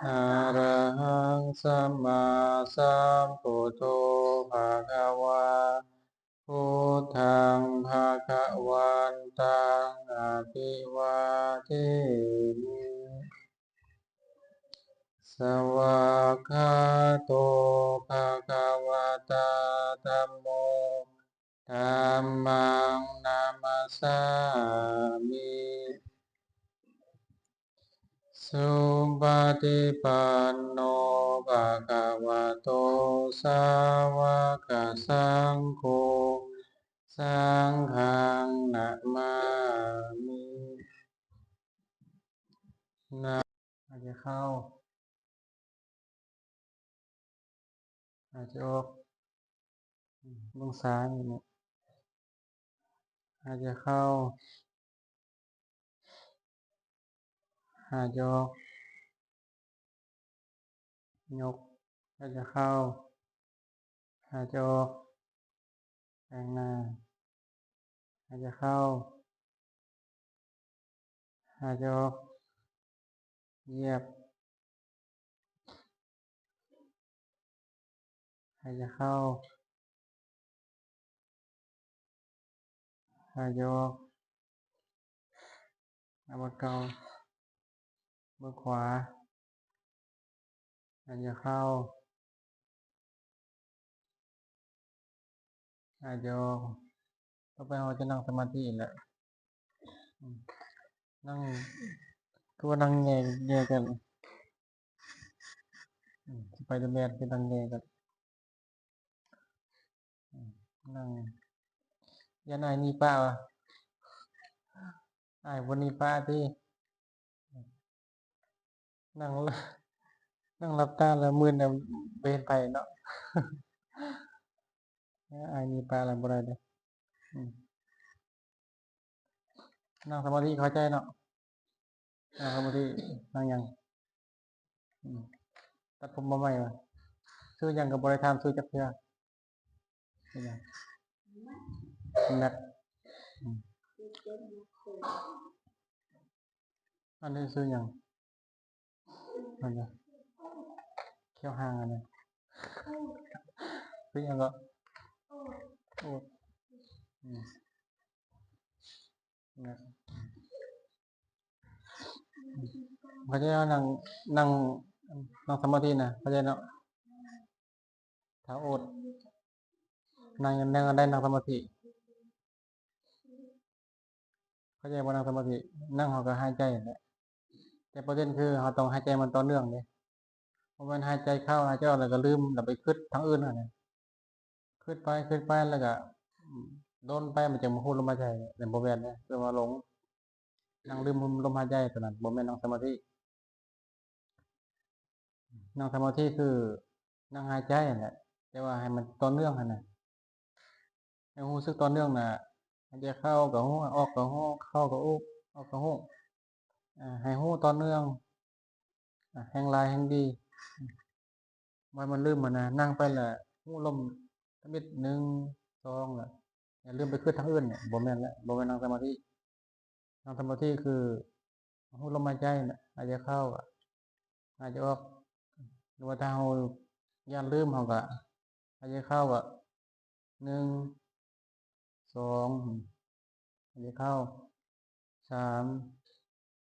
ອະຣະຫັງ ສຳມາສຳພຸດໂທ ພະຄະວາ ພຸດທັງ ພະຄະວັນຕັງ ອະພິວາເທມິ ສະວາກຂາໂຕ ພະຄະວະຕາ ທຳໂມ ທຳມັງ ນະມັດສາມິ ສຸປະຕິປັນໂນ ພະຄະວະໂຕ ສາວະກະສັງໂຄ ສັງຄັງ ນະມາມິ ນະ ຫາຍໃຈເຂົ້າ ຫາຍໃຈອອກ ເບິ່ງຊ້າຍນີ້ ຫາຍໃຈເຂົ້າ ຫາຍໃຈອອກ ຍົກ ຫາຍໃຈເຂົ້າ ຫາຍໃຈອອກ ແປງໜ້າ ຫາຍໃຈເຂົ້າ ຫາຍໃຈອອກ ຢຽບ ຫາຍໃຈເຂົ້າ ຫາຍໃຈອອກ ເອົາເບິ່ງເກົ່າ ເບິ່ງຂວາ ຫາຍໃຈເຂົ້າ ຫາຍໃຈອອກ ຕໍ່ໄປເຮົາຈະນັ່ງສະມາທິແຫຼະ ອືມ ນັ່ງ ຄືວ່ານັ່ງແຍ່ ແຍ່ກັນ ອືມ ສະໄປເດີແມນ ຄືນັ່ງແຍ່ກັນ ອືມ ນັ່ງ ຢ້ານອ້າຍໜີປະຫວາ ອ້າຍບໍ່ໜີປະຕິ ນັ່ງ ນັ່ງຫຼັບຕາແລ້ວມືນແລ້ວບໍ່ເຫັນໃຜເນາະ ອາ ອາຍມີປາແລ້ວບໍ່ໄດ້ເດ້ ອືມ ນັ່ງສະມາທິເຂົ້າໃຈເນາະ ນັ່ງສະມາທິ ນັ່ງຫຍັງ ອືມ ຕັດຜົມມາໃໝ່ຫວາ ຊື່ຫຍັງກໍບໍ່ໄດ້ຖາມຊື່ຈັກເທື່ອ ເປັນຫຍັງ ແມັກ ອືມ ອັນນີ້ຊື່ຫຍັງ ອັນນີ້ ແຂ້ວຫາງອັນນີ້ ຄືຫຍັງເກາະ ໂອດ ອືມ ເຂົ້າໃຈເນາະ ນັ່ງ ນັ່ງ ນັ່ງສະມາທິນະ ເຂົ້າໃຈເນາະ ຖ້າໂອດ ນັ່ງ ນັ່ງໄດ້ນັ່ງສະມາທິ ເຂົ້າໃຈບໍ່? ນັ່ງສະມາທິ ນັ່ງເຮົາກໍຫາຍໃຈຫັ້ນແຫຼະ ແຕ່ປະເດັນຄືເຮົາຕ້ອງຫາຍໃຈມັນຕໍ່ເນື່ອງເດ້ ບໍ່ແມ່ນຫາຍໃຈເຂົ້າ ຫາຍໃຈອອກ ແລ້ວກໍລືມ ແລ້ວໄປຄິດທາງອື່ນຫັ້ນນະ ຄິດໄປ ຄິດໄປ ແລ້ວກໍດົນໄປ ມັນຈຶ່ງມາຮູ້ລົມຫາຍໃຈ ແມ່ນບໍ່ແມ່ນເດ້ ຄືວ່າຫຼົງ ນັ່ງລືມລົມຫາຍໃຈ ຕົວນັ້ນບໍ່ແມ່ນນັ່ງສະມາທິ. ນັ່ງສະມາທິຄືນັ່ງຫາຍໃຈຫັ້ນແຫຼະ ແຕ່ວ່າໃຫ້ມັນຕໍ່ເນື່ອງຫັ້ນນະ ໃຫ້ຮູ້ສຶກຕໍ່ເນື່ອງນະ ຫາຍໃຈເຂົ້າກໍຮູ້ ອອກກໍຮູ້ ເຂົ້າກໍອອກ ອອກກໍຮູ້ ອາ ໃຫ້ຮູ້ຕໍ່ເນື່ອງ ອາ ແຮງຫຼາຍແຮງດີ ບໍ່ໃຫ້ມັນລືມຫັ້ນນະ ນັ່ງໄປລະຮູ້ລົມທຳອິດ ໜຶ່ງ ສອງ ລະຢ່າລືມໄປຄິດທາງອື່ນ ບໍ່ແມ່ນລະ ບໍ່ແມ່ນນັ່ງສະມາທິ. ນັ່ງສະມາທິຄືຮູ້ລົມຫາຍໃຈນະ ຫາຍໃຈເຂົ້າກໍຫາຍໃຈອອກ ຫຼືວ່າຖ້າເຮົາຢ້ານລືມ ເຮົາກໍຫາຍໃຈເຂົ້າກໍ ໜຶ່ງ ສອງ ຫາຍໃຈເຂົ້າ ສາມ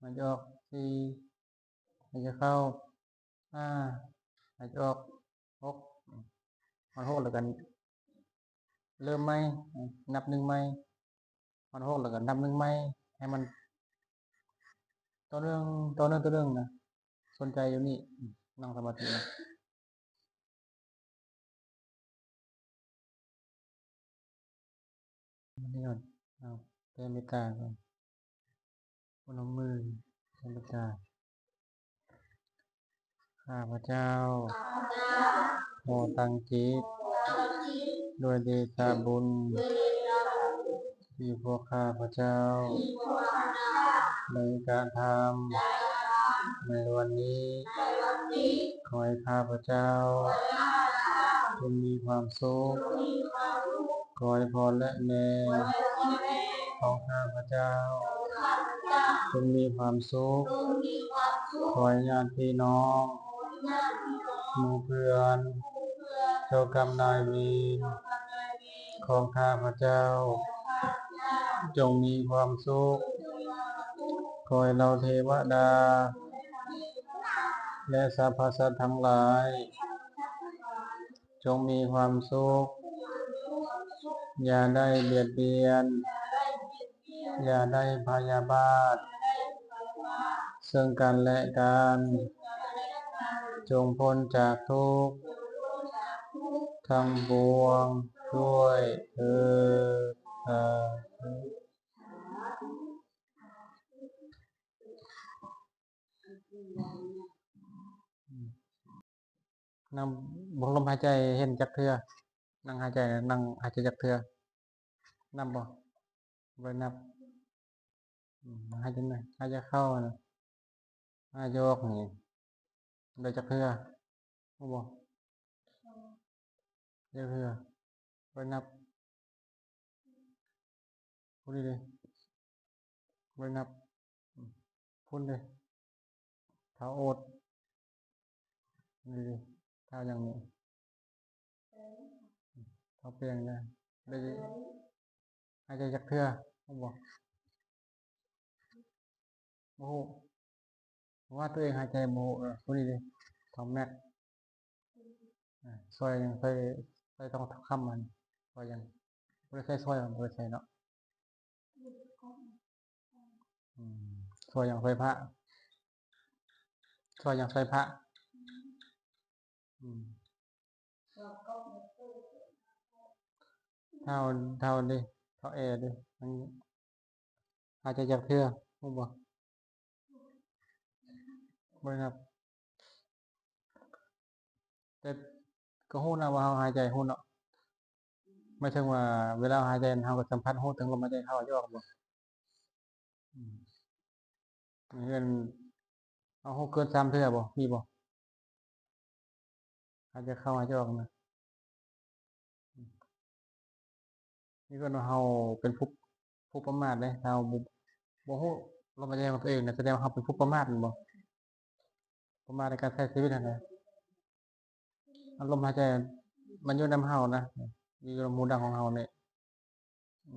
ຫາຍໃຈອອກ ສີ່ ຫາຍໃຈເຂົ້າ ຫ້າ ຫາຍໃຈອອກ ຫົກ ຮອດຫົກແລ້ວກໍເລີ່ມໃໝ່ ນັບໜຶ່ງໃໝ່ ຮອດຫົກແລ້ວກໍນັບໜຶ່ງໃໝ່ ໃຫ້ມັນຕໍ່ເນື່ອງ ຕໍ່ເນື່ອງ ຕໍ່ເນື່ອງນະ ສົນໃຈຢູ່ນີ້ ນັ່ງສະມາທິນະ. ເອົາແຜ່ເມດຕາກ່ອນ ພະນົມມື ແຜ່ເມດຕາ. ຂ້າພະເຈົ້າ ຂໍຕັ້ງຈິດ ດ້ວຍເດຊະບຸນ ທີ່ພວກຂ້າພະເຈົ້າ ໄດ້ກະທຳໃນວັນນີ້ ຂໍໃຫ້ຂ້າພະເຈົ້າ ຈົ່ງມີຄວາມສຸກ ຂໍໃຫ້ພໍ່ແລະແມ່ຂອງຂ້າພະເຈົ້າ ຈົ່ງມີຄວາມສຸກ ຂໍໃຫ້ຍາດພີ່ນ້ອງ ໝູ່ເພື່ອນ ເຈົ້າກຳນາຍເວນຂອງຂ້າພະເຈົ້າ ຈົ່ງມີຄວາມສຸກ. ຂໍໃຫ້ເຫຼົ່າເທວະດາ ແລະ ສັບພະສັດທັງຫຼາຍ ຈົ່ງມີຄວາມສຸກ, ຢ່າໄດ້ບຽດບຽນ, ຢ່າໄດ້ພະຍາບາດເຊິ່ງກັນແລະກັນ, ຈົ່ງພົ້ນຈາກທຸກທັງປວງດ້ວຍເທີ້ນ. ສາທຸ. ອືມ ນັບບົງລົມຫາຍໃຈເຫັນຈັກເທື່ອ? ນັ່ງຫາຍໃຈ ນັ່ງຫາຍໃຈຈັກເທື່ອ? ນັບບໍ່? ບໍ່ໄດ້ນັບ. ອືມ ຫາຍໃຈນະ ຫາຍໃຈເຂົ້ານະ ຫາຍໃຈອອກນີ້ ໄດ້ຈັກເທື່ອ? ຮູ້ບໍ່? ຈັກເທື່ອ? ບໍ່ໄດ້ນັບ. ຜູ້ນີ້ເດ ບໍ່ໄດ້ນັບ. ອືມ ພຸ້ນເດ ທ້າວໂອດ ນີ້ເດ ທ້າວຫຍັງນີ້ ທ້າວແປງນະ ໄດ້ຫາຍໃຈຈັກເທື່ອ? ຮູ້ບໍ່? ບໍ່ຮູ້. ວ່າຕົວເອງຫາຍໃຈບໍ່ຮູ້. ເອີ ຜູ້ນີ້ເດ ທ້າວແມັກ. ອາ ຊ່ອຍຫຍັງ? ຊ່ອຍ ຊ່ອຍທອງຄຳຫັ້ນ ຊ່ອຍຫຍັງ? ບໍ່ໄດ້ໃຊ້ຊ່ອຍ ບໍ່ໄດ້ໃຊ້ເນາະ. ອືມ ຊ່ອຍຫຍັງ? ຊ່ອຍພະ ຊ່ອຍຫຍັງ? ຊ່ອຍພະ. ອືມ ທ້າວ ທ້າວເດ ທ້າວແອເດ ມັນຫາຍໃຈຈັກເທື່ອ ຮູ້ບໍ່? ບໍ່ໄດ້ນັບ. ແຕ່ກໍຮູ້ນະວ່າເຮົາຫາຍໃຈ ຮູ້ເນາະ. ໝາຍເຖິງວ່າເວລາເຮົາຫາຍໃຈ ເຮົາກໍສຳຜັດຮູ້ເຖິງລົມຫາຍໃຈເຂົ້າ ຫາຍໃຈອອກບໍ່? ອືມ ເຮົາຮູ້ເກີນສາມເທື່ອບໍ່? ມີບໍ່? ຫາຍໃຈເຂົ້າ ຫາຍໃຈອອກນະ. ນີ້ເອີ້ນວ່າເຮົາເປັນຜູ້ ຜູ້ປະໝາດເດ້. ຖ້າເຮົາບໍ່ ບໍ່ຮູ້ລົມຫາຍໃຈຂອງຕົວເອງນະ ສະແດງວ່າເຮົາເປັນຜູ້ປະໝາດແມ່ນບໍ່? ປະໝາດໃນການໃຊ້ຊີວິດຫັ້ນນະ. ອາລົມຫາຍໃຈມັນຢູ່ນຳເຮົານະ ຢູ່ນຳຫູດັງຂອງເຮົານີ້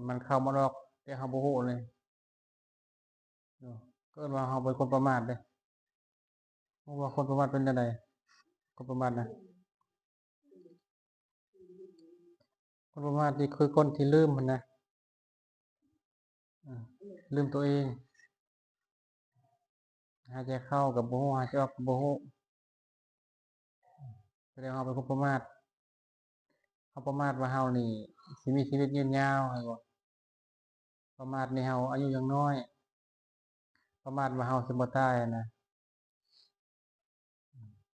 ມັນເຂົ້າມັນອອກ ແຕ່ເຮົາບໍ່ຮູ້ເລີຍ. ເນາະ ກໍເອີ້ນວ່າເຮົາເປັນຄົນປະໝາດເດ້. ຮູ້ວ່າຄົນປະໝາດເປັນຈັ່ງໃດ? ຄົນປະໝາດນະ ຄົນປະໝາດນີ້ຄືຄົນທີ່ລືມຫັ້ນນະ ເອີ ລືມຕົວເອງ. ຫາຍໃຈເຂົ້າກໍບໍ່ຮູ້ ຫາຍໃຈອອກກໍບໍ່ຮູ້ ສະແດງວ່າເຮົາເປັນຄົນປະໝາດ. ເຮົາປະໝາດວ່າເຮົານີ້ຊິມີຊີວິດຍືນຍາວ ເຫັນບໍ່? ປະໝາດໃຫ້ເຮົາອາຍຸຍັງນ້ອຍ ປະໝາດວ່າເຮົາຊິບໍ່ຕາຍຫັ້ນນະ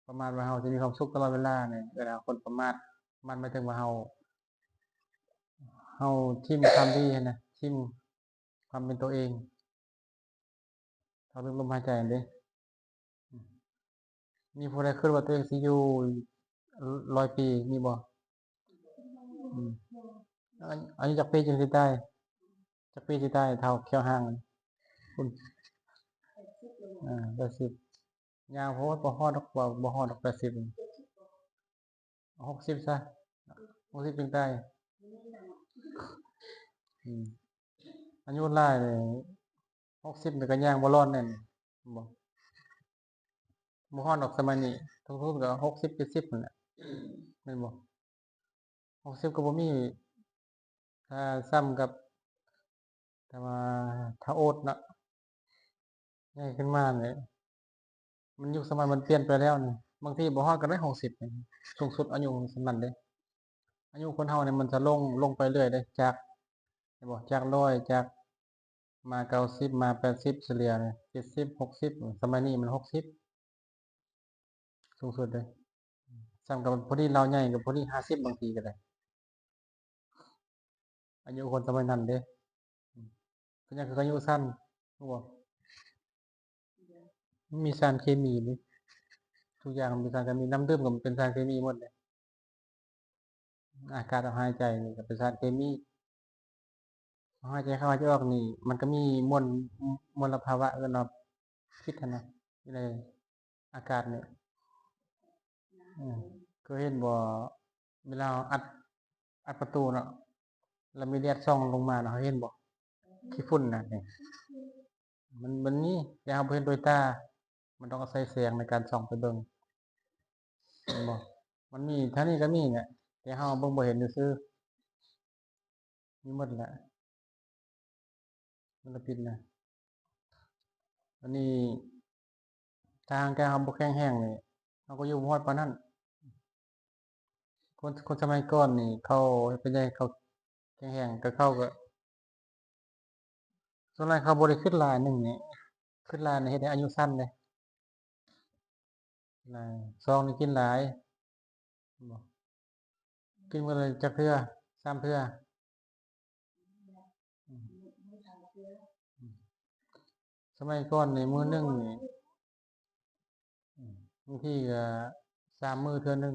ປະໝາດວ່າເຮົາຊິມີຄວາມສຸກຕະຫຼອດເວລານີ້. ເວລາຄົນປະໝາດ ປະໝາດໝາຍເຖິງວ່າເຮົາ ເຮົາຖິ້ມຄວາມດີຫັ້ນນະ ຖິ້ມຄວາມເປັນຕົວເອງ. ເຮົາລືມລົມຫາຍໃຈຫັ້ນເດ້. ມີຜູ້ໃດຄິດວ່າຕົວເອງຊິຢູ່ຮ້ອຍປີ ມີບໍ່? ອືມ ອາ ອາຍຸຈັກປີຈຶ່ງຊິຕາຍ? ຈັກປີຊິຕາຍ? ທ້າວແຂ້ວຫ້າງພຸ້ນ ອາ ແປດສິບ ຍາວໂພດ ບໍ່ຮອດດອກ ບໍ່ ບໍ່ຮອດດອກແປດສິບ. ຫົກສິບຊະ ຫົກສິບຈຶ່ງຕາຍ. ອືມ ອາຍຸຫຼາຍເລີຍ ຫົກສິບນີ້ກໍຍ່າງບໍ່ລອດແນ່ນ ບໍ່ ບໍ່ຮອດດອກສະໄໝນີ້. ສູງສຸດກໍຫົກສິບ ເຈັດສິບພຸ້ນແຫຼະ ແມ່ນບໍ່? ຫົກສິບກໍບໍ່ມີ ຖ້າສ່ຳກັບ ແຕ່ວ່າຖ້າໂອດເນາະ ໃຫຍ່ຂຶ້ນມານີ້ ມັນ ຍຸກສະໄໝມັນປ່ຽນໄປແລ້ວນີ້ ບາງທີບໍ່ຮອດກໍໄດ້ຫົກສິບນີ້ ສູງສຸດອາຍຸສ່ຳນັ້ນເດ້. ອາຍຸຄົນເຮົານີ້ມັນຈະລົງ ລົງໄປເລື້ອຍເດ້ ຈາກ ເຫັນບໍ່ ຈາກຮ້ອຍ ຈາກ ມາເກົ້າສິບ ມາແປດສິບ ສະເລ່ຍເຈັດສິບ ຫົກສິບ ສະໄໝນີ້ມັນຫົກສິບ ສູງສຸດເດ້. ສ່ຳກັບພໍດີລາວໃຫຍ່ກໍພໍດີຫ້າສິບ ບາງທີກໍໄດ້ ອາຍຸຄົນສະໄໝນັ້ນເດ້. ເປັນຫຍັງຄືອາຍຸສັ້ນ ຮູ້ບໍ່? ມັນມີສານເຄມີເດ້ ທຸກຢ່າງມັນມີສານເຄມີ ນ້ຳດື່ມກໍເປັນສານເຄມີໝົດເດ້. ອາກາດເຮົາຫາຍໃຈນີ້ກໍເປັນສານເຄມີ ເຮົາຫາຍໃຈເຂົ້າຫາຍໃຈອອກນີ້ ມັນກໍມີມົນ ມົນລະພາວະ ເອີ້ນວ່າພິດຫັ້ນນະ ຢູ່ໃນອາກາດນີ້. ເອີ ເຄີຍເຫັນບໍ່ ເວລາເຮົາອັດ ອັດປະຕູເນາະ ແລ້ວມີແດດສ່ອງລົງມາເນາະ ເຮົາເຫັນບໍ່? ຂີ້ຝຸ່ນນະ ນີ້ ມັນ ມັນມີ ແຕ່ເຮົາບໍ່ເຫັນດ້ວຍຕາ ມັນຕ້ອງອາໄສແສງໃນການສ່ອງໄປເບິ່ງ ເຫັນບໍ່? ມັນມີ ທາງນີ້ກໍມີແຫຼະ ແຕ່ເຮົາເບິ່ງບໍ່ເຫັນຊື່ໆ. ມີໝົດແຫຼະ ມົນລະພິດນະ. ອັນນີ້ ຖ້າຮ່າງກາຍເຮົາບໍ່ແຂງແຮງນີ້ ເຮົາກໍຢູ່ບໍ່ຮອດປານນັ້ນ. ຄົນ ຄົນສະໄໝກ່ອນນີ້ ເຂົາເປັນຫຍັງເຂົາແຂງແຮງ ກໍເຂົາກໍ ສ່ວນຫຼາຍເຂົາບໍ່ໄດ້ຄິດຫຼາຍ ໜຶ່ງນີ້ ຄິດຫຼາຍນີ້ເຮັດໃຫ້ອາຍຸສັ້ນເດ້. ສອງນີ້ກິນຫຼາຍ ເຫັນບໍ່? ກິນມື້ລະຈັກເທື່ອ? ສາມເທື່ອ. ອືມ ອືມ ສະໄໝກ່ອນນີ້ມື້ໜຶ່ງນີ້ ອືມ ບາງທີກໍສາມມື້ເທື່ອໜຶ່ງ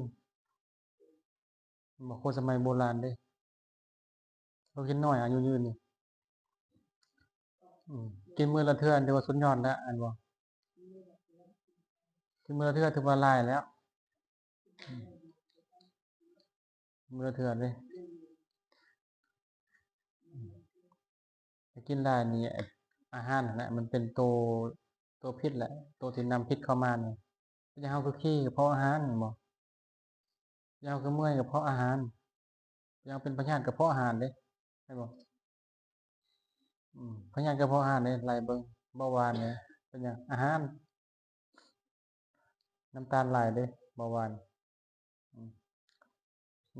ບໍ່ ຄົນສະໄໝໂບລານເດ້ ເຂົາກິນໜ້ອຍ ອາຍຸຍືນນີ້. ອືມ ກິນມື້ລະເທື່ອ ຖືວ່າສຸດຍອດແລ້ວ ແມ່ນບໍ່? ກິນມື້ລະເທື່ອຖືວ່າຫຼາຍແລ້ວ ອືມ ມື້ລະເທື່ອເດ້. ອືມ ຖ້າກິນຫຼາຍນີ້ ອາຫານຫັ້ນແຫຼະ ມັນເປັນໂຕ ໂຕພິດແຫຼະ ໂຕທີ່ນຳພິດເຂົ້າມານີ້. ເປັນຫຍັງເຮົາຄືຂີ້? ກະເພາະອາຫານ ແມ່ນບໍ່? ເປັນຫຍັງເຮົາຄືເມື່ອຍ? ກະເພາະອາຫານ. ເປັນຫຍັງເປັນພະຍາດ? ກະເພາະອາຫານເດ້ ແມ່ນບໍ່? ອືມ ພະຍາດກະເພາະອາຫານເດ້ ໄລ່ເບິ່ງ ເບົາຫວານເດ້ ເປັນຫຍັງ? ອາຫານ. ນ້ຳຕານຫຼາຍເດ້ ເບົາຫວານ. ອືມ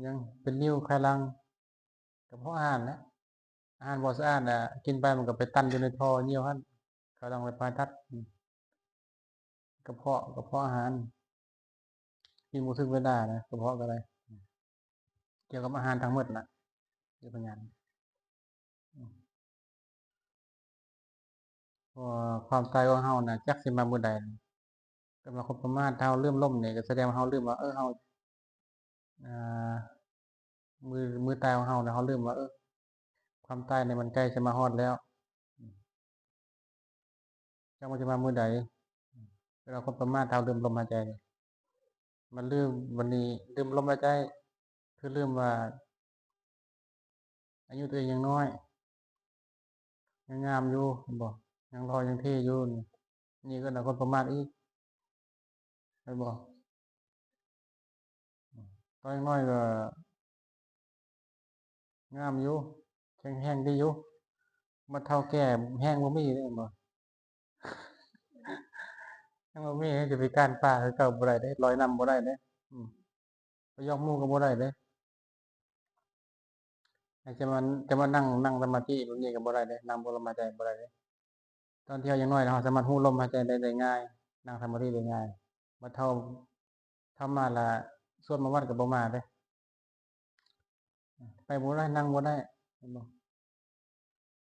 ຫຍັງເປັນນິ້ວໄຂຫຼັງ ກະເພາະອາຫານແຫຼະ. ອາຫານບໍ່ສະອາດນະ ກິນໄປມັນກໍໄປຕັນຢູ່ໃນທໍ່ຍ່ຽວຫັ້ນ ເຂົາຕ້ອງໄປຜ່າຕັດ. ອືມ ກະເພາະ ກະເພາະອາຫານ ກິນບໍ່ຖືກເວລານະ ກະເພາະກໍໄດ້. ອືມ ກ່ຽວກັບອາຫານທັງໝົດນະ ເປັນພະຍາດ. ອືມ ເພາະວ່າຄວາມຕາຍຂອງເຮົານະ ຈັກຊິມາມື້ໃດ. ການວ່າຄົນປະໝາດ ຖ້າເຮົາລືມລົມນີ້ ກໍສະແດງວ່າເຮົາລືມວ່າ ເອີ ເຮົາ ອ່າ ມື້ ມື້ຕາຍຂອງເຮົານະ ເຮົາລືມວ່າ ເອີ ຄວາມຕາຍນີ້ມັນໃກ້ຈະມາຮອດແລ້ວ. ອືມ ຈັກວ່າຊິມາມື້ໃດ. ເວລາຄົນປະໝາດ ເຮົາລືມລົມຫາຍໃຈ ມັນລືມ ບັດນີ້ລືມລົມຫາຍໃຈ ຄືລືມວ່າອາຍຸຕົວເອງຍັງນ້ອຍ ຍັງງາມຢູ່ ເຫັນບໍ່? ຍັງຫຼໍ່ຍັງເທ່ຢູ່. ນີ້ ນີ້ກໍເອີ້ນວ່າຄົນປະໝາດອີກ ເຫັນບໍ່? ຕອນຍັງນ້ອຍກໍງາມຢູ່ ແຂງແຮງດີຢູ່ ບັດເຖົ້າແກ່ແຮງບໍ່ມີເດ້ ເຫັນບໍ່? ແຮງບໍ່ມີ ຈະໄປກ້ານປ່າຄືເກົ່າບໍ່ໄດ້ເດ້ ລອຍນ້ຳບໍ່ໄດ້ເດ້. ອືມ ໄປຢອກໝູ່ກໍບໍ່ໄດ້ເດ້. ໃຫ້ຈະມາ ຈະມານັ່ງ ນັ່ງສະມາທິແບບນີ້ກໍບໍ່ໄດ້ເດ້ ນັ່ງບໍ່ລົມຫາຍໃຈບໍ່ໄດ້ເດ້. ຕອນທີ່ເຮົາຍັງນ້ອຍ ເຮົາສາມາດຮູ້ລົມຫາຍໃຈໄດ້ ໄດ້ງ່າຍ ນັ່ງສະມາທິໄດ້ງ່າຍ. ບັດເຖົ້າ ເຖົ້າມາລະຊວນມາວັດກໍບໍ່ມາເດ້ ໄປບໍ່ໄດ້ ນັ່ງບໍ່ໄດ້ ເຫັນບໍ່?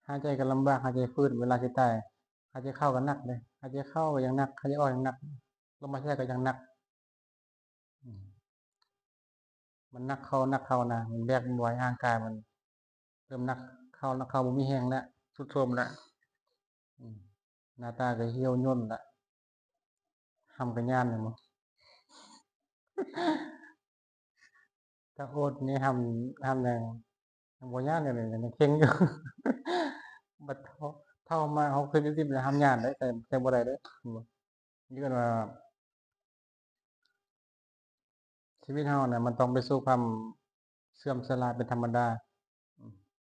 ຫາຍໃຈກໍລຳບາກ ຫາຍໃຈຝືດ ເວລາຊິຕາຍ ຫາຍໃຈເຂົ້າກໍໜັກເດ້ ຫາຍໃຈເຂົ້າກໍຍັງໜັກ ຫາຍໃຈອອກຍັງໜັກ ລົມຫາຍໃຈກໍຍັງໜັກ. ອືມ ມັນໜັກເຂົ້າ ໜັກເຂົ້ານະ ມັນແບກບໍ່ໄຫວ ຮ່າງກາຍມັນເລີ່ມໜັກເຂົ້າ ໜັກເຂົ້າ ບໍ່ມີແຮງແລ້ວ ຊຸດໂຊມແລ້ວ. ອືມ ໜ້າຕາກໍຫ່ຽວຍ່ນແລ້ວ ຮ່ຳກໍຍານແມ່ນບໍ່? ຖ້າໂອດນີ້ຮ່ຳ ຮ່ຳຍັງ ຍັງບໍ່ຍານເລີຍ ຍັງເຄັ່ງຢູ່. ບັດເຖົ້າ ເຖົ້າມາ ຫົກສິບ ເຈັດສິບ ແລ້ວຮ່ຳຍານເດ້ ແຕ່ ແຕ່ບໍ່ໄດ້ເດ້ ເຫັນບໍ່? ເອີ້ນວ່າ ຊີວິດເຮົານະ ມັນຕ້ອງໄປສູ່ຄວາມເສື່ອມສະຫຼາຍເປັນທຳມະດາ.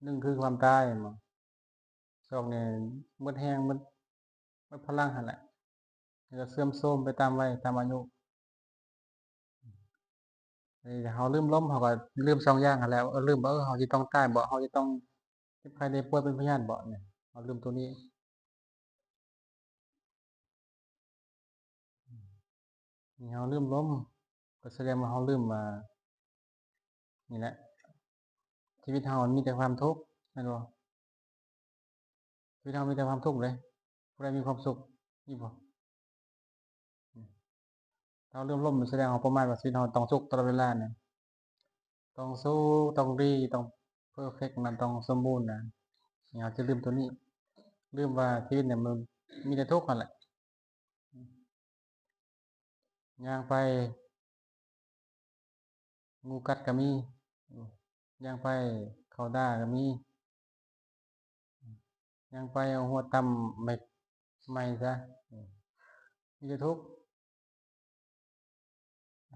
ໜຶ່ງຄືຄວາມຕາຍ ແມ່ນບໍ່? ສອງນີ້ໝົດແຮງ ໝົດ ໝົດພະລັງຫັ້ນແຫຼະ ແລ້ວກໍເສື່ອມໂຊມໄປຕາມໄວ ຕາມອາຍຸ. ເຮົາລືມລົມ ເຮົາກໍລືມສອງຢ່າງຫັ້ນແຫຼະ ເອີ ລືມວ່າ ເອີ ເຮົາຊິຕ້ອງຕາຍບໍ່? ເຮົາຊິຕ້ອງເຈັບໄຂ້ໄດ້ປ່ວຍເປັນພະຍາດບໍ່? ນີ້ ເຮົາລືມໂຕນີ້. ນີ້ເຮົາລືມລົມ ກໍສະແດງວ່າເຮົາລືມວ່າ ນີ້ແຫຼະ ຊີວິດເຮົາມັນມີແຕ່ຄວາມທຸກ ແມ່ນບໍ່? ຊີວິດເຮົາມີແຕ່ຄວາມທຸກເດ້ ຜູ້ໃດມີຄວາມສຸກ ມີບໍ່? ອືມ ເຮົາລືມລົມ ສະແດງເຮົາປະມາດວ່າຊີວິດເຮົາຕ້ອງສຸກຕະຫຼອດເວລານະ ຕ້ອງສຸກ ຕ້ອງດີ ຕ້ອງເພີເຟັກນະ ຕ້ອງສົມບູນນະ. ເຮົາຈະລືມໂຕນີ້ ລືມວ່າຊີວິດນີ້ມັນມີແຕ່ທຸກຫັ້ນແຫຼະ. ອືມ ຍ່າງໄປ ງູກັດກໍມີ, ຍ່າງໄປເຂົາດ່າກໍມີ, ຍ່າງໄປເອົາຫົວຕຳໄມ້ ໄມ້ຊະ. ມີແຕ່ທຸກ.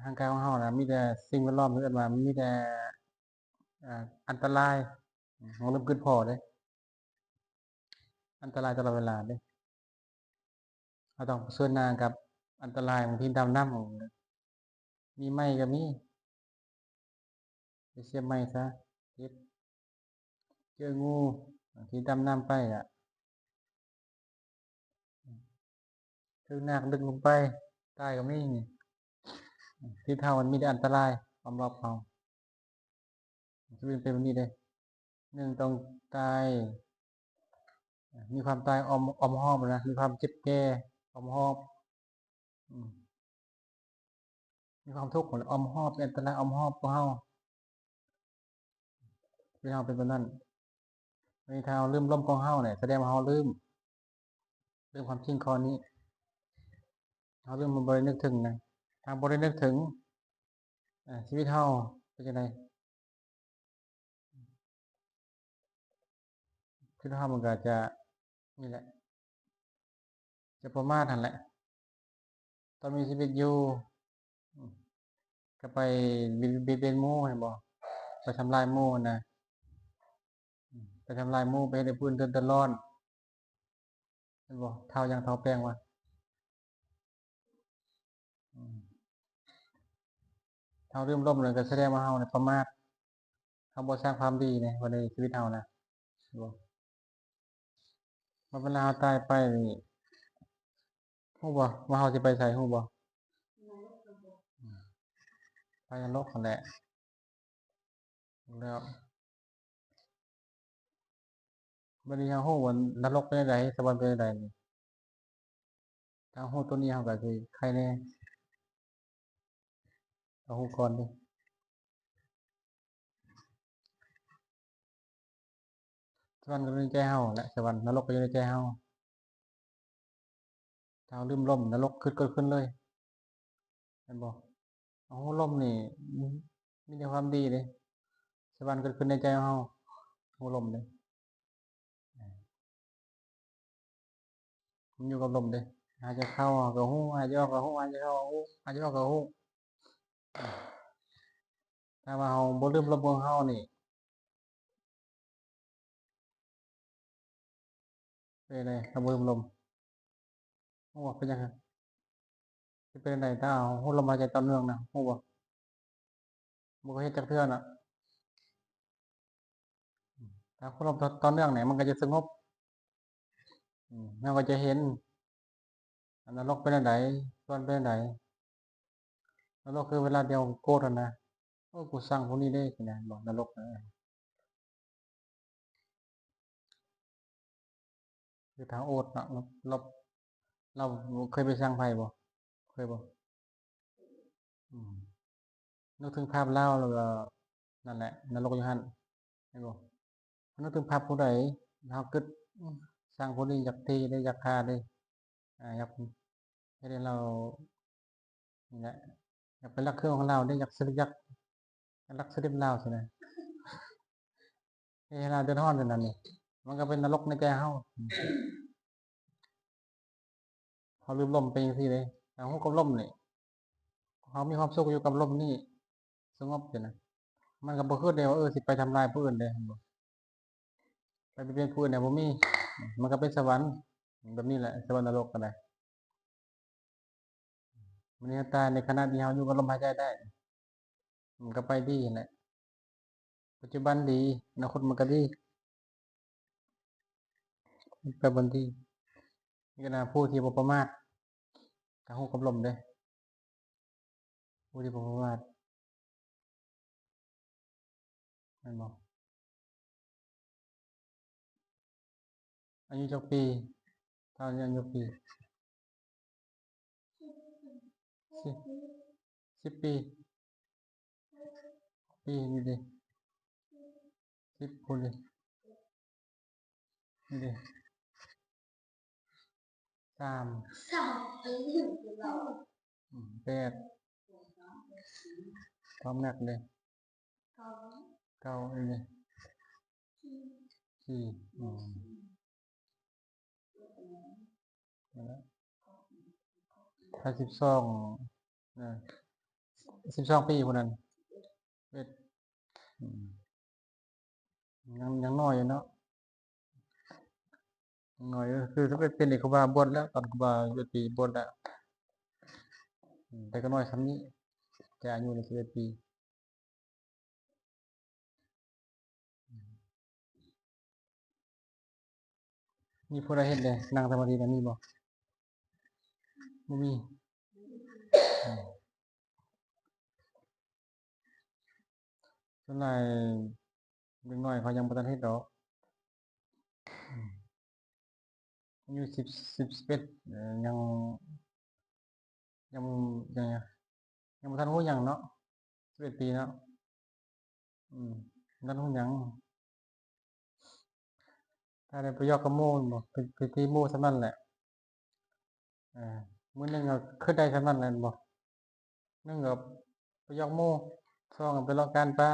ຮ່າງກາຍຂອງເຮົານະ ມີແຕ່ສິ່ງແວດລ້ອມທີ່ເອີ້ນວ່າມີແຕ່ ເອີ ອັນຕະລາຍ. ເຮົາເລີ່ມຄຶດພໍເດ້ ອັນຕະລາຍຕະຫຼອດເວລາເດ້. ເຮົາຕ້ອງປະເຊີນໜ້າກັບອັນຕະລາຍ ບາງທີດຳນ້ຳ ມີໄມ້ກໍມີ ໄປສຽບໄມ້ຊະ ເຈັບ. ເຈີງູ ບາງທີດຳນ້ຳໄປກະຖືກນາກດຶງລົງໄປ ຕາຍກໍມີ. ຊີວິດເຮົາມັນມີແຕ່ອັນຕະລາຍອ້ອມຮອບເຮົາ. ຊີວິດເປັນແບບນີ້ເດ້. ໜຶ່ງ ຕ້ອງຕາຍ ມີຄວາມຕາຍອ້ອມ ອ້ອມຮອບນະ, ມີຄວາມເຈັບແກ່ອ້ອມຮອບ. ອືມ ມີຄວາມທຸກອ້ອມຮອບ, ມີອັນຕະລາຍອ້ອມຮອບພວກເຮົາ. ຊີວິດເຮົາເປັນແບບນັ້ນ. ອັນນີ້ຖ້າເຮົາລືມລົມຂອງເຮົານີ້ ສະແດງວ່າເຮົາລືມ, ລືມຄວາມຈິງຂໍ້ນີ້. ເຮົາລືມ ບໍ່ໄດ້ນຶກເຖິງນະ. ຖ້າບໍ່ໄດ້ນຶກເຖິງ ອາ ຊີວິດເຮົາເປັນຈັ່ງໃດ? ຄືເຮົາມັນກໍຈະ ນີ້ແຫຼະ ຈະປະໝາດຫັ້ນແຫຼະ. ຕອນມີຊີວິດຢູ່ ອືມ ກໍໄປບຽດ ບຽດບຽນໝູ່ ເຫັນບໍ່? ໄປທຳລາຍໝູ່ນະ. ອືມ ໄປທຳລາຍໝູ່ ໄປເຮັດໃຫ້ຜູ້ອື່ນເດືອດ ເດືອດຮ້ອນ. ແມ່ນບໍ່? ເຖົ້າຫຍັງ ເຖົ້າແປ້ງວະ? ອືມ ເຮົາລືມລົມແລ້ວ ກໍສະແດງວ່າເຮົານີ້ປະໝາດ, ເຮົາບໍ່ສ້າງຄວາມດີໃນ ໃນຊີວິດເຮົານະ. ບໍ່ ວ່າເວລາເຮົາຕາຍໄປນີ້ ຮູ້ບໍ່ວ່າເຮົາຊິໄປໃສ? ຮູ້ບໍ່? ອືມ ໄປນະລົກຫັ້ນແຫຼະ. ແລ້ວ ບັດນີ້ເຮົາຮູ້ວ່ານະລົກເປັນແນວໃດ, ສະຫວັນເປັນແນວໃດນີ້. ຖ້າຮູ້ຕົວນີ້ເຮົາກໍຊິໄຄແດ່. ເຮົາຮູ້ກ່ອນເດ້. ສະຫວັນກໍຢູ່ໃນໃຈເຮົາແຫຼະ, ສະຫວັນ, ນະລົກກໍຢູ່ໃນໃຈເຮົາ. ຖ້າເຮົາລືມລົມ ນະລົກຄືເກີດຂຶ້ນເລີຍ ແມ່ນບໍ່? ເຮົາຮູ້ລົມນີ້ ມີແຕ່ຄວາມດີເດ້. ສະຫວັນເກີດຂຶ້ນໃນໃຈເຮົາ ຮູ້ລົມເດ້. ມັນຢູ່ກັບລົມເດ້. ຫາຍໃຈເຂົ້າກໍຮູ້, ຫາຍໃຈອອກກໍຮູ້, ຫາຍໃຈເຂົ້າກໍຮູ້, ຫາຍໃຈອອກກໍຮູ້. ຖ້າວ່າເຮົາບໍ່ລືມລົມຂອງເຮົານີ້ ເປັນໃດ ຖ້າບໍ່ລືມລົມ? ຮູ້ບໍ່ເປັນຫຍັງ? ຊິເປັນໃດ ຖ້າເຮົາຮູ້ລົມຫາຍໃຈຕໍ່ເນື່ອງນະ, ຮູ້ບໍ່? ບໍ່ເຄີຍເຮັດຈັກເທື່ອນະ. ຖ້າຮູ້ລົມຕໍ່ເນື່ອງນີ້ ມັນກໍຈະສະຫງົບ. ອືມ ເຮົາກໍຈະເຫັນ ນະລົກເປັນແນວໃດ, ສະຫວັນເປັນແນວໃດ. ນະລົກຄືເວລາທີ່ເຮົາໂກດຫັ້ນນະ, ໂອ້ ກູຊັງພວກນີ້ເດ້ ຊີ້ນະ, ບໍ່ ນະລົກນະ. ຄືທາງໂອດເນາະ, ລາວ ລາວ ລາວເຄີຍໄປຊັງໃຜບໍ່? ເຄີຍບໍ່? ອືມ ນຶກເຖິງພາບລາວແລ້ວກໍ ນັ້ນແຫຼະ ນະລົກຢູ່ຫັ້ນ ເຫັນບໍ່? ເຮົານຶກເຖິງພາບຜູ້ໃດ ເຮົາຄິດ ອືມ ຊ່າງຜູ້ນີ້ຢາກເທ່ເດ້ ຢາກທ່າເດ້ ອາ ຢາກເຮັດໃຫ້ລາວ ນີ້ແຫຼະ ຢາກໄປລັກເຄື່ອງຂອງລາວເດ້ ຢາກສະລິກ ຢາກລັກສະລິບລາວຊີ້ນະ ເຮັດໃຫ້ລາວເດືອດຮ້ອນຈັ່ງນັ້ນນີ້ ມັນກໍເປັນນະລົກໃນໃຈເຮົາ. ເຮົາລືມລົມເປັນຈັ່ງຊີ້ເດ້ ເຮົາຮູ້ກັບລົມນີ້ ເຮົາມີຄວາມສຸກຢູ່ກັບລົມນີ້ ສະຫງົບຊີ້ນະ ມັນກໍບໍ່ຄິດເດ້ວ່າ ເອີ ຊິໄປທຳລາຍຜູ້ອື່ນເດ້ ເຫັນບໍ່? ໄປບຽດບຽນຜູ້ອື່ນນະ ບໍ່ມີ ມັນກໍເປັນສະຫວັນ ແບບນີ້ແຫຼະ ສະຫວັນນະລົກກໍໄດ້. ມື້ນີ້ເຮົາຕາຍ ໃນຂະນະທີ່ເຮົາຢູ່ກັບລົມຫາຍໃຈໄດ້ ມັນກໍໄປດີຫັ້ນແຫຼະ ປັດຈຸບັນດີ ອະນາຄົດມັນກໍດີ ໄປບ່ອນດີ. ນີ້ກໍນະ ຜູ້ທີ່ບໍ່ປະໝາດ ກໍຮູ້ກັບລົມເດ້ ຜູ້ທີ່ບໍ່ປະໝາດ ແມ່ນບໍ່? ອາຍຸຈັກປີ? ທ່ານອາຍຸຈັກປີ? ສິບ ສິບປີ ປີນີ້ເດ້ ສິບພຸ້ນເດ້ ນີ້ເດ້ ສາມ ສາມ ອືມ ແປດ ຄວາມໜັກເດ້ ເກົ້າ ເອີ ສີ່ ອືມ ຖ້າສິບສອງ ເອີ ສິບສອງປີຜູ້ນັ້ນ ສິບເອັດ ອືມ ຍັງ ຍັງນ້ອຍຢູ່ເນາະ ຍັງນ້ອຍຢູ່ ຄືສິບເອັດປີນີ້ ຄູບາບວດແລ້ວ ຕອນຄູບາສິບເອັດປີບວດແລ້ວ ອືມ ແຕ່ກໍນ້ອຍສ່ຳນີ້ ແຕ່ອາຍຸນີ້ສິບເອັດປີ. ມີຜູ້ໃດເຮັດເດ້ ນັ່ງສະມາທິນະ ມີບໍ່? ບໍ່ມີ. ສ່ວນຫຼາຍເດັກນ້ອຍເຂົາຍັງບໍ່ທັນເຮັດດອກ ອາຍຸສິບ ສິບ ສິບເອັດ ເອີ ຍັງ ຍັງ ຍັງ ຍັງບໍ່ທັນຮູ້ຫຍັງເນາະ ສິບເອັດປີເນາະ ອືມ ບໍ່ທັນຮູ້ຫຍັງ ຖ້າໄດ້ໄປຢອກກັບໝູ່ແມ່ນບໍ່ ໄປ ໄປຕີໝູ່ສ່ຳນັ້ນແຫຼະ ເອີ ມື້ໜຶ່ງກໍຄືໄດ້ສ່ຳນັ້ນແຫຼະແມ່ນບໍ່ ໜຶ່ງກໍໄປຢອກໝູ່ ສອງກໍໄປເລາະການປ່າ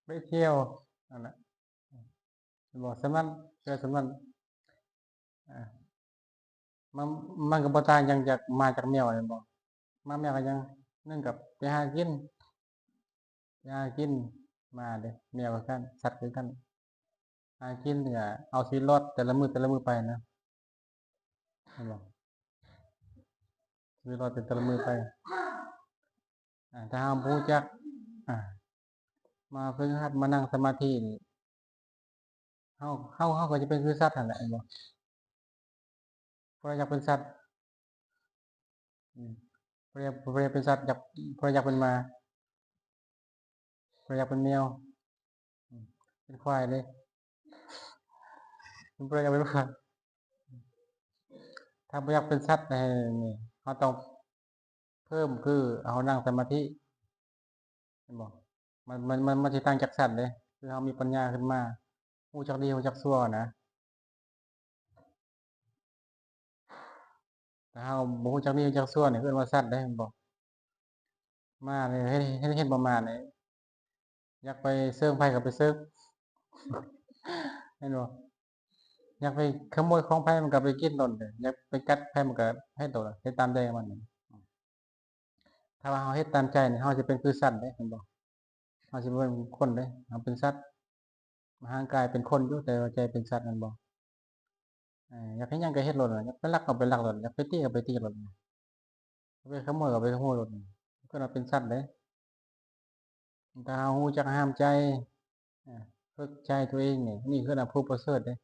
ໄປທ່ຽວ ນັ້ນແຫຼະ ເຫັນບໍ່ ສ່ຳນັ້ນ ເທື່ອສ່ຳນັ້ນ ອາ ມັນ ມັນກໍບໍ່ຕ່າງຫຍັງຈາກໝາຈາກແມວແມ່ນບໍ່ ໝາແມວກໍຫຍັງ ໜຶ່ງກໍໄປຫາກິນ ໄປຫາກິນ ໝາເດ້ ແມວກໍຄືກັນ ສັດຄືກັນ ຫາກິນກໍເອົາຊີວິດລອດແຕ່ລະມື້ແຕ່ລະມື້ໄປນະ ເຫັນບໍ່ ຊີວິດລອດແຕ່ລະມື້ໄປ ອາ ຖ້າເຮົາບໍ່ຮູ້ຈັກ ອາ ມາຝຶກຫັດ ມານັ່ງສະມາທິນີ້ ເຮົາ ເຮົາ ເຮົາກໍຈະເປັນຄືສັດຫັ້ນແຫຼະ ເຫັນບໍ່ ຜູ້ໃດຢາກເປັນສັດ ອືມ ຜູ້ໃດ ຜູ້ໃດເປັນສັດ ຢາກ ຜູ້ໃດຢາກເປັນໝາ ຜູ້ໃດຢາກເປັນແມວ ອືມ ເປັນຄວາຍເດ້ ຜູ້ໃດຢາກເປັນຄວາຍ ຖ້າບໍ່ຢາກເປັນສັດໃນນີ້ ເຮົາຕ້ອງ ເພີ່ມຄືເຮົານັ່ງສະມາທິ ເຫັນບໍ່ ມັນ ມັນ ມັນ ມັນຊິຕ່າງຈາກສັດເດ້ ຄືເຮົາມີປັນຍາຂຶ້ນມາ ຮູ້ຈັກດີຮູ້ຈັກຊົ່ວນະ ຖ້າເຮົາບໍ່ຮູ້ຈັກດີຮູ້ຈັກຊົ່ວນີ້ ເອີ້ນວ່າສັດເດ້ ເຫັນບໍ່ ໝານີ້ ເຫັນ ເຫັນ ເຫັນບໍ່ ໝານີ້ ຢາກໄປເຊິ່ງໃຜກໍໄປເຊິ່ງ ເຫັນບໍ່ ຢາກໄປຂະໂມຍຂອງໃຜມັນກໍໄປກິນໂລດເດ້ ຢາກໄປກັດໃຜມັນກໍເຮັດໂລດ ເຮັດຕາມໃຈມັນ. ຖ້າວ່າເຮົາເຮັດຕາມໃຈນີ້ ເຮົາຈະເປັນຄືສັດເດ້ ເຫັນບໍ່ ເຮົາຊິບໍ່ເປັນຄົນເດ້ ເຮົາເປັນສັດ ຮ່າງກາຍເປັນຄົນຢູ່ ແຕ່ວ່າໃຈເປັນສັດ ແມ່ນບໍ່? ເອີ ຢາກເຮັດຫຍັງກໍເຮັດໂລດ ຢາກໄປລັກກໍໄປລັກໂລດ ຢາກໄປຕີກໍໄປຕີໂລດ ຢາກໄປຂະໂມຍກໍໄປຂະໂມຍໂລດ ເອີ້ນວ່າເປັນສັດເດ້. ຖ້າເຮົາຮູ້ຈັກຫ້າມໃຈ ເອີ ຝຶກໃຈຕົວເອງນີ້ ນີ້ຄືວ່າຜູ້ປະເສີດເດ້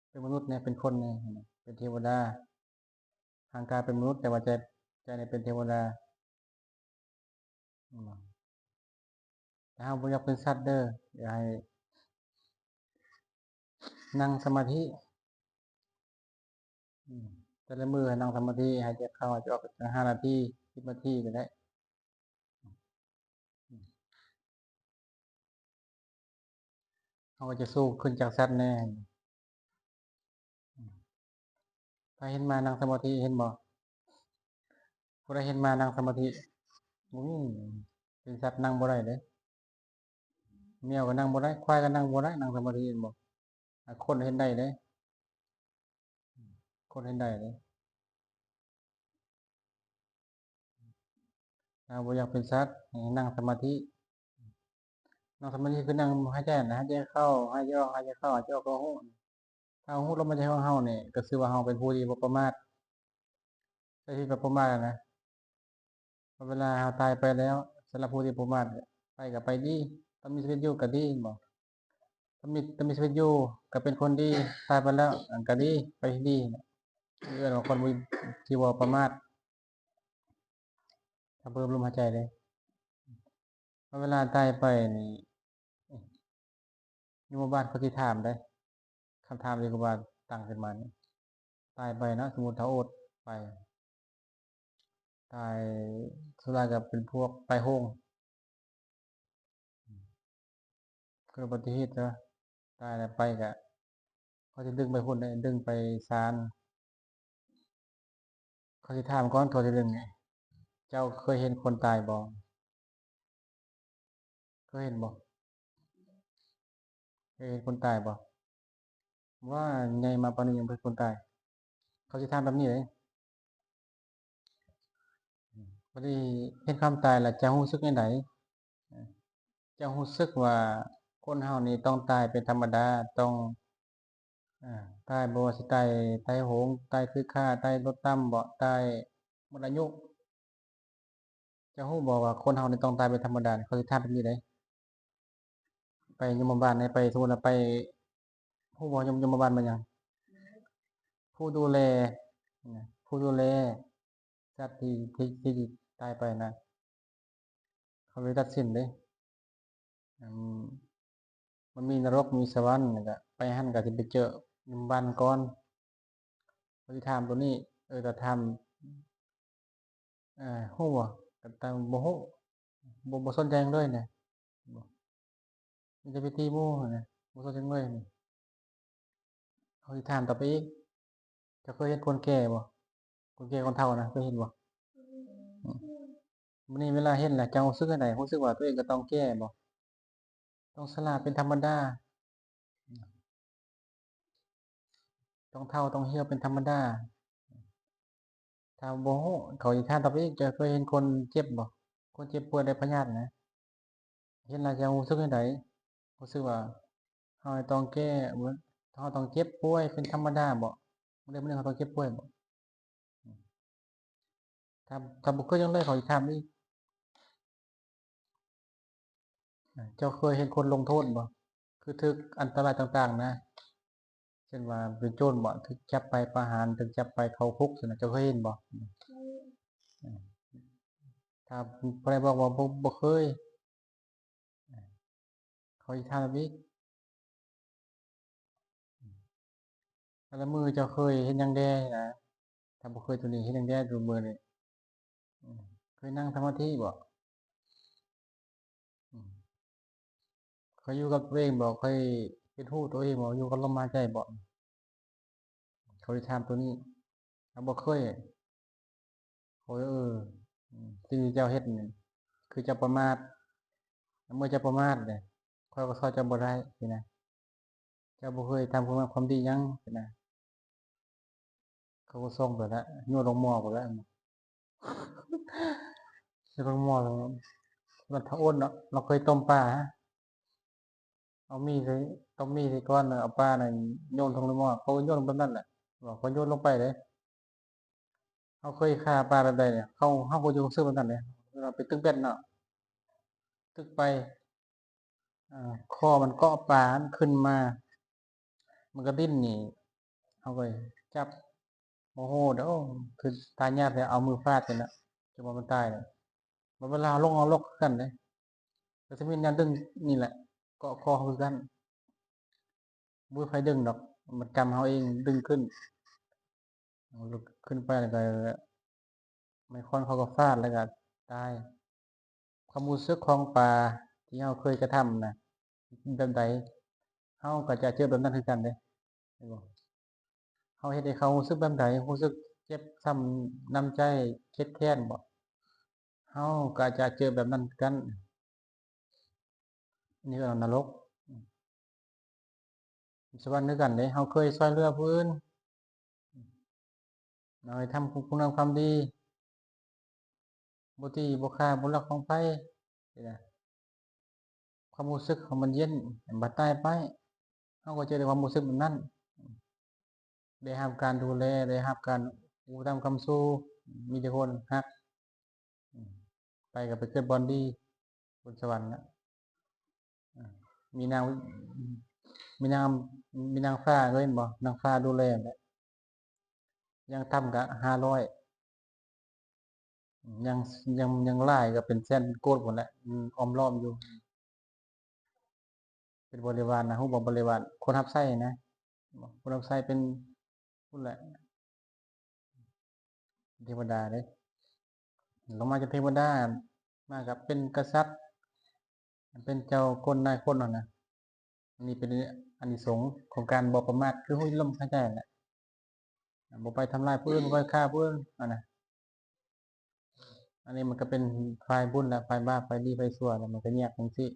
ເປັນມະນຸດແດ່ ເປັນຄົນແດ່ ເປັນເທວະດາ. ຮ່າງກາຍເປັນມະນຸດ ແຕ່ວ່າໃຈ ໃຈນີ້ເປັນເທວະດາ. ອືມ ແຕ່ເຮົາບໍ່ຢາກເປັນສັດເດີ ຢາກໃຫ້ນັ່ງສະມາທິ ອືມ ແຕ່ລະມື້ໃຫ້ນັ່ງສະມາທິ ຫາຍໃຈເຂົ້າ ຫາຍໃຈອອກ ຈັກຫ້ານາທີ ສິບນາທີກໍໄດ້. ເຮົາກໍຈະສູງຂຶ້ນຈາກສັດແດ່. ໃຜເຫັນໝານັ່ງສະມາທິ ເຫັນບໍ່? ຜູ້ໃດເຫັນໝານັ່ງສະມາທິ? ບໍ່ມີ. ເປັນສັດນັ່ງບໍ່ໄດ້ເດ້. ແມວກໍນັ່ງບໍ່ໄດ້ ຄວາຍກໍນັ່ງບໍ່ໄດ້ ນັ່ງສະມາທິ ເຫັນບໍ່? ອາ ຄົນເຮັດໄດ້ເດ້ ຄົນເຮັດໄດ້ເດ້. ຖ້າບໍ່ຢາກເປັນສັດ ໃຫ້ນັ່ງສະມາທິ. ນັ່ງສະມາທິຄືນັ່ງຫາຍໃຈຫັ້ນນະ ຫາຍໃຈເຂົ້າ ຫາຍໃຈອອກ ຫາຍໃຈເຂົ້າ ຫາຍໃຈອອກ ເຂົ້າອອກ. ຖ້າເຮົາຮູ້ລົມຫາຍໃຈຂອງເຮົານີ້ ກໍຊື່ວ່າເຮົາເປັນຜູ້ທີ່ບໍ່ປະໝາດ. ໃຊ້ຊີວິດແບບບໍ່ປະໝາດນະ. ເວລາເຮົາຕາຍໄປແລ້ວ ສຳລັບຜູ້ທີ່ບໍ່ປະໝາດ ໄປກໍໄປດີ ຕອນມີຊີວິດຢູ່ກໍດີ ແມ່ນບໍ່? ຕອນມີ ຕອນມີຊີວິດຢູ່ກໍເປັນຄົນດີ ຕາຍໄປແລ້ວກໍດີ ໄປທີ່ດີ ເອີ້ນວ່າຄົນທີ່ບໍ່ປະໝາດ. ຖ້າເບິ່ງລົມຫາຍໃຈເດ້ ເວລາຕາຍໄປນີ້ ຍົມມະບາດເຂົາຊິຖາມເດ້ ຄຳຖາມທີ່ຄູບາຕັ້ງຂຶ້ນມານີ້ ຕາຍໄປເນາະ ສົມມຸດຖ້າໂອດໄປ ຕາຍ ສ່ວນຫຼາຍກໍເປັນພວກຕາຍໂຫງ ເກີດອຸບັດຕິເຫດຊະ ຕາຍແລ້ວໄປກະ ເຂົາຈະດຶງໄປພຸ້ນເດ້ ດຶງໄປສານ ເຂົາຊິຖາມກ່ອນ ເຂົາຊິດຶງນີ້ ເຈົ້າເຄີຍເຫັນຄົນຕາຍບໍ່? ເຄີຍເຫັນບໍ່? ເຄີຍເຫັນຄົນຕາຍບໍ່? ວ່າໃຫຍ່ມາປານນີ້ຍັງບໍ່ເຫັນຄົນຕາຍ. ເຂົາຊິຖາມແບບນີ້ເດ້. ບັດນີ້ເຫັນຄວາມຕາຍແລ້ວ ເຈົ້າຮູ້ສຶກແນວໃດ? ເຈົ້າຮູ້ສຶກວ່າຄົນເຮົານີ້ຕ້ອງຕາຍເປັນທຳມະດາ, ຕ້ອງ ອາ ຕາຍ ບໍ່ວ່າຊິຕາຍ ຕາຍໂຫງ, ຕາຍຖືກຂ້າ, ຕາຍລົດຕຳເບາະ, ຕາຍໝົດອາຍຸ. ເຈົ້າຮູ້ບໍ່ວ່າຄົນເຮົານີ້ຕ້ອງຕາຍເປັນທຳມະດາ? ເຂົາຊິຖາມແບບນີ້ເດ້. ໄປຍົມມະບານໃນ ໄປ ສົມມຸດວ່າໄປ ຮູ້ບໍ່ ຍົມ ຍົມມະບານແມ່ນຫຍັງ? ຜູ້ດູແລ ນະ ຜູ້ດູແລສັດທີ່ ທີ່ ທີ່ຕາຍໄປນະ ເຂົາເລີຍຕັດສິນເດ້. ອືມ ມັນມີນະລົກ ມີສະຫວັນ ແລ້ວກະໄປຫັ້ນກະຊິໄປເຈີຍົມມະບານກ່ອນ. ເຂົາຊິຖາມໂຕນີ້ ເອີ ແຕ່ຖາມ ເອີ ຮູ້ບໍ່? ກໍຕາມ ບໍ່ຮູ້ ບໍ່ ບໍ່ສົນໃຈຫຍັງເລີຍນະ ມີແຕ່ພິທີໝູ່ຫັ້ນນະ ບໍ່ສົນໃຈຫຍັງເລີຍ. ເຂົາຊິຖາມຕໍ່ໄປອີກ ເຈົ້າເຄີຍເຫັນຄົນແກ່ບໍ່? ຄົນແກ່ຄົນເຖົ້ານະ ເຄີຍເຫັນບໍ່? ອືມ ມື້ນີ້ເວລາເຫັນແລ້ວ ເຈົ້າຮູ້ສຶກຈັ່ງໃດ? ຮູ້ສຶກວ່າຕົວເອງກໍຕ້ອງແກ່ບໍ່? ຕ້ອງຊະລາເປັນທຳມະດາ ຕ້ອງເຖົ້າຕ້ອງຫ່ຽວເປັນທຳມະດາ. ຖ້າບໍ່ຮູ້ ເຂົາຊິຖາມຕໍ່ໄປອີກ ເຈົ້າເຄີຍເຫັນຄົນເຈັບບໍ່? ຄົນເຈັບປ່ວຍໄດ້ພະຍາດນະ ເຫັນແລ້ວເຈົ້າຮູ້ສຶກແນວໃດ? ຮູ້ສຶກວ່າເຮົາຕ້ອງແກ່ ເຮົາຕ້ອງເຈັບປ່ວຍເປັນທຳມະດາບໍ່? ມື້ໃດມື້ໜຶ່ງເຮົາຕ້ອງເຈັບປ່ວຍບໍ່? ຖ້າ ຖ້າບໍ່ເຄີຍຫຍັງເລີຍ ເຂົາຊິຖາມອີກ. ເຈົ້າເຄີຍເຫັນຄົນລົງໂທດບໍ່? ຄືຖືກອັນຕະລາຍຕ່າງໆນະ ເຊັ່ນວ່າເປັນໂຈນບໍ່? ຖືກຈັບໄປປະຫານ ຖືກຈັບໄປເຂົ້າຄຸກຊັ້ນນະ ເຈົ້າເຄີຍເຫັນບໍ່? ຖ້າຜູ້ໃດບອກວ່າບໍ່ ບໍ່ເຄີຍ ເຂົາຊິຖາມອີກ. ແຕ່ລະມື້ເຈົ້າເຄີຍເຮັດຫຍັງແດ່ນະ? ຖ້າບໍ່ເຄີຍໂຕນີ້ ເຮັດຫຍັງແດ່ໂຕມື້ນີ້? ເຄີຍນັ່ງສະມາທິບໍ່? ເຄີຍຢູ່ກັບໂຕເອງບໍ່? ເຄີຍເຮັດຮູ້ໂຕເອງບໍ່? ຢູ່ກັບລົມຫາຍໃຈບໍ່? ເຂົາຊິຖາມໂຕນີ້ ຖ້າບໍ່ເຄີຍ ໂອ້ຍ ເອີ ສິ່ງທີ່ເຈົ້າເຮັດນີ້ ຄືເຈົ້າປະໝາດ ເມື່ອເຈົ້າປະໝາດເດ້ ຂ້ອຍກໍຊ່ອຍເຈົ້າບໍ່ໄດ້ຊີ້ນະ. ເຈົ້າບໍ່ເຄີຍທຳຄຸນງາມຄວາມດີຫຍັງຊີ້ນະ. ເຂົາກໍສົ່ງໄປແລ້ວ ໂຍນລົງໝໍ້ໄປແລ້ວ ໂຍນລົງໝໍ້ແລ້ວ. ມັນທະໂອນເນາະ ລາວເຄີຍຕົ້ມປາ ເອົາໝີ່ໃສ່ ຕົ້ມໝີ່ໃສ່ກ່ອນ ເອົາປານັ້ນໂຍນລົງໃນໝໍ້ ເຂົາໂຍນແບບນັ້ນແຫຼະ ເຂົາໂຍນລົງໄປເດ້. ເຮົາເຄີຍຂ້າປາແບບໃດນີ້ ເຮົາ ເຮົາກໍຢູ່ຊື່ແບບນັ້ນເດ້. ເວລາໄປຕຶກເບັດເນາະ ຕຶກໄປ ອາ ຄໍມັນເກາະປາ ມັນຂຶ້ນມາ ມັນກະດີ້ນນີ້ ເຮົາກໍຈັບ ໂມໂຫເດ້ ໂອ້ ຄືຕາຍຍາກແທ້ ເອົາມືຟາດກັນນະ ຈົນວ່າມັນຕາຍ. ບັດເວລາເຮົາລົງ ເຮົາລົງຄືກັນເດ້ ກໍຊິມີແນວດຶງນີ້ແຫຼະ ເກາະຄໍເຮົາຄືກັນ. ບໍ່ມີໃຜດຶງດອກ ມັນກຳເຮົາເອງດຶງຂຶ້ນ. ເຮົາລຸກຂຶ້ນໄປແລ້ວກໍ ໄມ້ຄ້ອນເຂົາກໍຟາດ ແລ້ວກໍຕາຍ. ຄວາມຮູ້ສຶກຂອງປາທີ່ເຮົາເຄີຍກະທຳນະ ແບບໃດ ເຮົາກໍຈະເຈີແບບນັ້ນຄືກັນເດ້ ເຫັນບໍ່? ເຮົາເຮັດໃຫ້ເຂົາຮູ້ສຶກແບບໃດ? ຮູ້ສຶກເຈັບຊ້ຳນ້ຳໃຈ ເຄັດແຄ້ນບໍ່? ເຮົາກໍຈະເຈີແບບນັ້ນຄືກັນ. ນີ້ຄືນະລົກ. ສະຫວັນຄືກັນເດ້ ເຮົາເຄີຍຊ່ວຍເຫຼືອຜູ້ອື່ນ ເຮົາໄດ້ທຳຄຸນງາມຄວາມດີ ບໍ່ຕີບໍ່ຂ້າບໍ່ລັກຂອງໃຜ ຄວາມຮູ້ສຶກເຮົາມັນເຢັນ. ບັດຕາຍໄປ ເຮົາກໍຈະໄດ້ຄວາມຮູ້ສຶກແບບນັ້ນ ໄດ້ຮັບການດູແລ ໄດ້ຮັບການອຸປະຖຳຄ້ຳຊູ ມີແຕ່ຄົນຮັກ. ໄປກໍໄປເກີດບ່ອນດີ ບົນສະຫວັນນະ. ມີນາງ ມີນາງ ມີນາງຟ້າເຄີຍເຫັນບໍ່? ນາງຟ້າດູແລແຫຼະ ຢ່າງຕ່ຳກໍຫ້າຮ້ອຍ ຢ່າງ ຢ່າງ ຢ່າງຫຼາຍກໍເປັນແສນເປັນໂກດພຸ້ນແຫຼະ ອ້ອມລ້ອມຢູ່. ເປັນບໍລິວານນະ ຮູ້ບໍ່? ບໍລິວານ ຄົນຮັບໃຊ້ນະ ຄົນຮັບໃຊ້ເປັນພຸ້ນແຫຼະ ເທວະດາເດ້. ລົງມາຈາກເທວະດາ ມາກໍເປັນກະສັດ ເປັນເຈົ້າຄົນນາຍຄົນຫັ້ນນະ. ອັນນີ້ເປັນອານິສົງຂອງການບໍ່ປະໝາດ ຄືຮູ້ລົມຫາຍໃຈຫັ້ນແຫຼະ. ບໍ່ໄປທຳລາຍຜູ້ອື່ນ ບໍ່ໄປຂ້າຜູ້ອື່ນຫັ້ນນະ. ອັນນີ້ມັນກໍເປັນຝ່າຍບຸນລະ ຝ່າຍບາບ ຝ່າຍດີ ຝ່າຍຊົ່ວລະ ມັນກໍແຍກຈັ່ງຊີ້.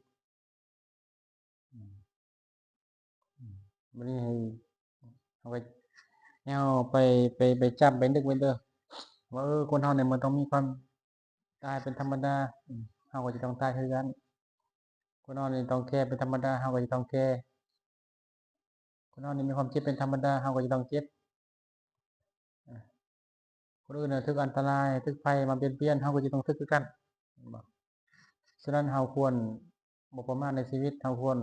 ອືມ ອືມ ບັດນີ້ໃຫ້ ເຮົາກໍ ໃຫ້ເຮົາໄປ ໄປ ໄປຈຳ ໄປນຶກໄວ້ເດີ ວ່າ ເອີ ຄົນເຮົານີ້ມັນຕ້ອງມີຄວາມຕາຍເປັນທຳມະດາ. ອືມ ເຮົາກໍຈະຕ້ອງຕາຍຄືກັນ. ຄົນເຮົານີ້ຕ້ອງແກ່ເປັນທຳມະດາ ເຮົາກໍຈະຕ້ອງແກ່. ຄົນເຮົານີ້ມີຄວາມເຈັບເປັນທຳມະດາ ເຮົາກໍຈະຕ້ອງເຈັບ. ອາ ຄົນອື່ນນະຖືກອັນຕະລາຍ ຖືກໄພມາບຽດບຽນ ເຮົາກໍຈະຕ້ອງຖືກຄືກັນ ເຫັນບໍ່? ສະນັ້ນເຮົາຄວນບໍ່ປະໝາດໃນຊີວິດ ເຮົາຄວນ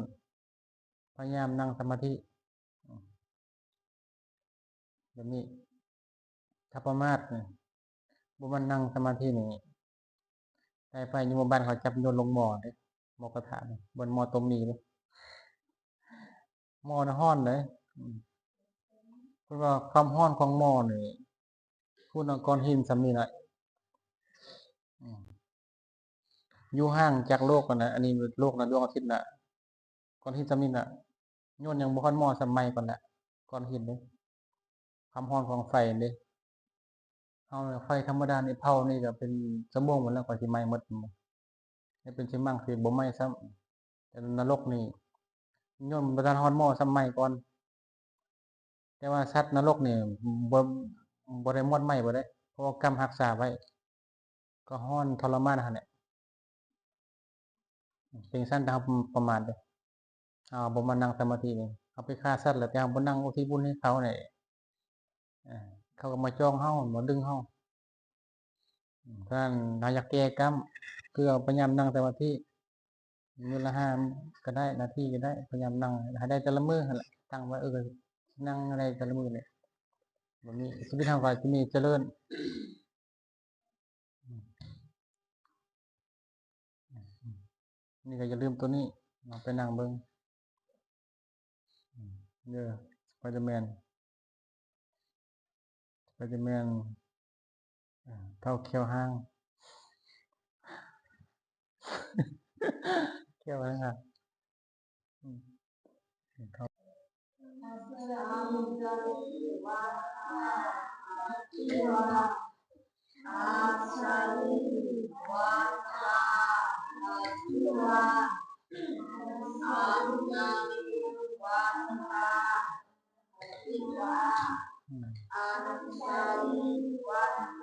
ພະຍາຍາມນັ່ງສະມາທິ ອາ ແບບນີ້. ຖ້າປະໝາດນີ້ ບໍ່ມານັ່ງສະມາທິນີ້ ຕາຍໄປຢູ່ໝູ່ບ້ານເຂົາຈັບໂຍນລົງໝໍ້ເດ້ ໝໍ້ກະທະນີ້ ບ່ອນໝໍ້ຕົ້ມໝີ່ເດ້. ໝໍ້ນະຮ້ອນເດ້ ອືມ ເພິ່ນວ່າຄວາມຮ້ອນຂອງໝໍ້ນີ້ ພຸ້ນນະ ກ້ອນຫີນສ່ຳນີ້ລະ ອືມ ຢູ່ຫ່າງຈາກໂລກຫັ້ນນະ ອັນນີ້ໂລກນະ ດວງອາທິດນະ ກ້ອນຫີນສ່ຳນີ້ນະ ໂຍນຍັງບໍ່ຮອດໝໍ້ ສ່ຳໄໝກ່ອນລະ ກ້ອນຫີນເດ້. ຄວາມຮ້ອນຂອງໄຟເດ້ ເຮົານະ ໄຟທຳມະດານີ້ເຜົານີ້ກໍເປັນຊົ່ວໂມງໝົດແລ້ວ ກວ່າຊິໄໝ້ໝົດ ແລ້ວເປັນຊິມັງຊິບໍ່ໄໝ້ຊ້ຳ. ແຕ່ນະລົກນີ້ ໂຍນບໍ່ທັນຮອດໝໍ້ຊ້ຳໄໝ້ກ່ອນ. ແຕ່ວ່າສັດນະລົກນີ້ ບໍ່ ບໍ່ໄດ້ມອດໄໝ້ບໍ່ໄດ້ ເພາະວ່າກຳຮັກສາໄວ້ ກໍຮ້ອນທໍລະມານຫັ້ນແຫຼະ. ເປັນຊັ້ນ ຖ້າເຮົາປະໝາດເດ້ ເຮົາບໍ່ມານັ່ງສະມາທິນີ້ ເຮົາໄປຂ້າສັດແລ້ວ ແຕ່ເຮົາບໍ່ນັ່ງອຸທິດບຸນໃຫ້ເຂົານີ້ ເອີ ເຂົາກໍມາຈ້ອງເຮົາ ມາດຶງເຮົາ. ອືມ ສະນັ້ນເຮົາຢາກແກ້ກຳ ຄືເຮົາພະຍາຍາມນັ່ງສະມາທິ ມື້ລະຫ້າກໍໄດ້ ນາທີກໍໄດ້ ພະຍາຍາມນັ່ງໃຫ້ໄດ້ແຕ່ລະມື້ຫັ້ນແຫຼະ ຕັ້ງໄວ້ ເອີ ນັ່ງໃຫ້ໄດ້ແຕ່ລະມື້ນີ້ ແບບນີ້ຊີວິດເຮົາກໍຈະມີຈະເລີນ. ອືມ ອືມ ນີ້ກໍຢ່າລືມໂຕນີ້ ລອງໄປນັ່ງເບິ່ງ ອືມ ເດີ ສະໄປເດີແມນ ສະໄປເດີແມນ ເອີ ເທົ້າຂ້ຽວຫ້າງ ຂ້ຽວຫ້າງ ອືມ ອືມ.